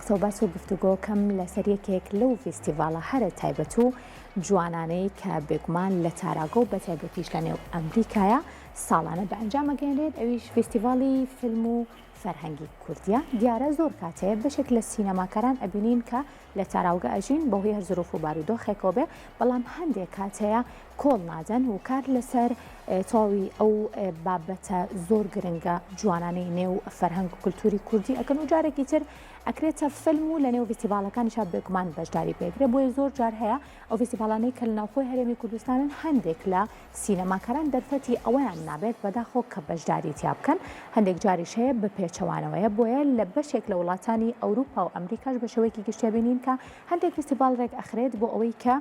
قسە و باس و گفتوگۆ کەم لەسەر یەکێک لەو فیستیڤاڵە هەرە تایبەت و جوانانەی کە بێگومان لە تاراگە و بەتایبەتیش لە نێو ئەمریکایە ساڵانە بە ئەنجام ئەگەیەنرێت ئەویش فیستیڤاڵی فیلم و فەرهەنگی کوردیە دیارە زۆر کات هەیە بەشێک لە سینەماکاران ئەبینین کە لە تاراوگە ئەژین بەهۆی هەر زروف و بارودۆخێکەوە بێ بەڵام هەندێک کات هەیە کۆڵ نادەن و کار لەسەر تەواوی ئەو بابەتە زۆر گرنگە جوانانەی نێو فەرهەنگ و کولتوری کوردی ئەکەن و جارێکی تر ئەکرێتە فیلم و لە نێو ڤیستیڤاڵەکانیشا بێگومان بەشداری پێکرێ بۆیە زۆر جار هەیە ئەو ڤیستیڤاڵانەی کە لە ناوخۆی هەرێمی کوردستانن هەندێک لە سینەماکاران دەرفەتی ئەوەیان نابێت بەداخەوە کە بەشداری تیا بکەن، هەندێک جاریش هەیە بە پێچەوانەوەیە، بۆیە لە بەشێک لە وڵاتانی ئەوروپا و ئەمریکاش بە شێوەیەکی گشتی ئەبینین کە هەندێک فیستیڤاڵ رێک ئەخرێت بۆ ئەوەی کە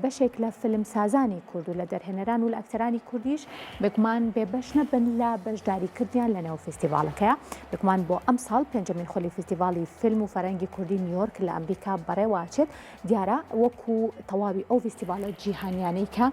بەشێک لە فیلمسازانی کورد و لە دەرهێنەران و لە ئەکتەرانی کوردیش بێگومان بێبەش نەبن لە بەشداری کردنیان لە نێو فیستیڤاڵەکەیا. بێگومان بۆ ئەمساڵ پێنجەمین خولی فیستیڤاڵی فیلم و فەرهەنگی کوردی نیویۆرک لە ئەمریکا بەڕێوە ئەچێت، دیارە وەکو تەواوی ئەو ڤیستیڤاڵە جیهانیانەی کە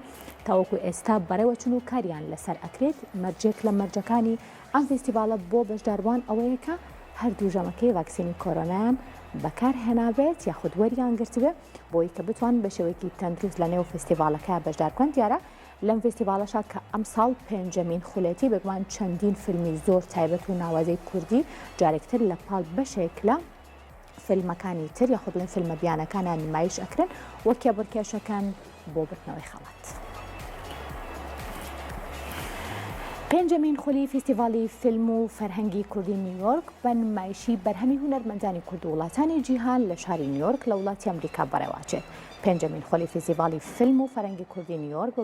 تاوەکو ئێستا بەڕێوەچون و کاریان لەسەر ئەکرێت، مەرجێک لە مەرجەکانی ئەم ڤیستیڤاڵە بۆ بەشداربووان ئەوەیە کە هەردوو ژەمەکەی ڤاکسینی کۆرۆنایان بەکارهێنابێت یاخود وەریان گرتبێ بۆی کە بتوان بە شێوەیەکی تەندروست لە نێو فیستیڤاڵەکە بەشدار بکەن. دیارە لەم ڤیستیڤاڵەشا کە ئەمساڵ پێنجەمین خولێتی بێگومان چەندین فیلمی زۆر تایبەت و ناوازەی کوردی جارێکتر لە پاڵ بەشێک لە فیلمەکانی تر یاخود بڵێن فیلمە بیانەکانە نمایش ئەکرێن و کێبڕکێشەکەن بۆ بردنەوەی خەڵات. پێنجەمین خولی فیستیڤاڵی فیلم و فەرهەنگی کوردی نیویۆرک بە نمایشی بەرهەمی هونەرمەندانی کورد و وڵاتانی جیهان لە شاری نیویۆرک لە وڵاتی ئەمریکا بەڕێوەچێت. پێنجەمین خولی فیستیڤاڵی فیلم و فەرهەنگی کوردی نیویۆرک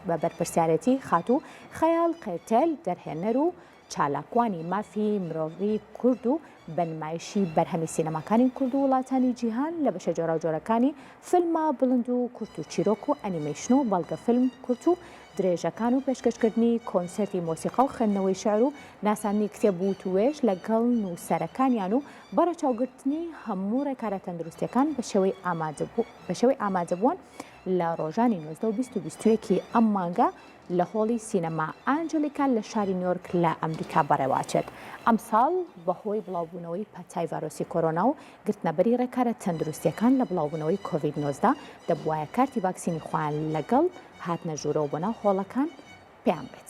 بە بەرپرسیارێتی خاتوو خەیاڵ قێرتێل دەرهێنەر و چالاکوانی مافی مرۆڤی کورد و بە نمایشی بەرهەمی سینەماکانی کورد و وڵاتانی جیهان لە بەشە جۆراوجۆرەکانی فیلمە بڵند و کورت و چیرۆک و ئەنیمەیشن و بەڵگەفیلم کورت و درێژەکان و پێشکەشکردنی کۆنسێرتی مۆسیقا و خوێندنەوەی شیعر و ناساندنی کتێب و وتووێژ لەگەڵ نووسەرەکانیان و بە ڕەچاوگرتنی هەموو ڕێکارە تەندروستییەکان بە شێوەی ئامادەبووان لە ڕۆژانی 19 و 20 و 21 ی ئەم مانگە لە هۆڵی سینەما ئانجلیکا لە شاری نیۆرک لە ئەمریکا بەڕێوەئەچێت. ئەمساڵ بەهۆی بڵاوبوونەوەی پەتای ڤایرۆسی کۆرۆنا و گرتنەبەری ڕێکارە تەندروستییەکان لە بڵاوبوونەوەی کۆڤید 19، دەبوایە کارتی ڤاکسینی خۆیان لەگەڵ هاتنە ژوورەوە بۆ ناو هۆڵەکان پێیان بێت.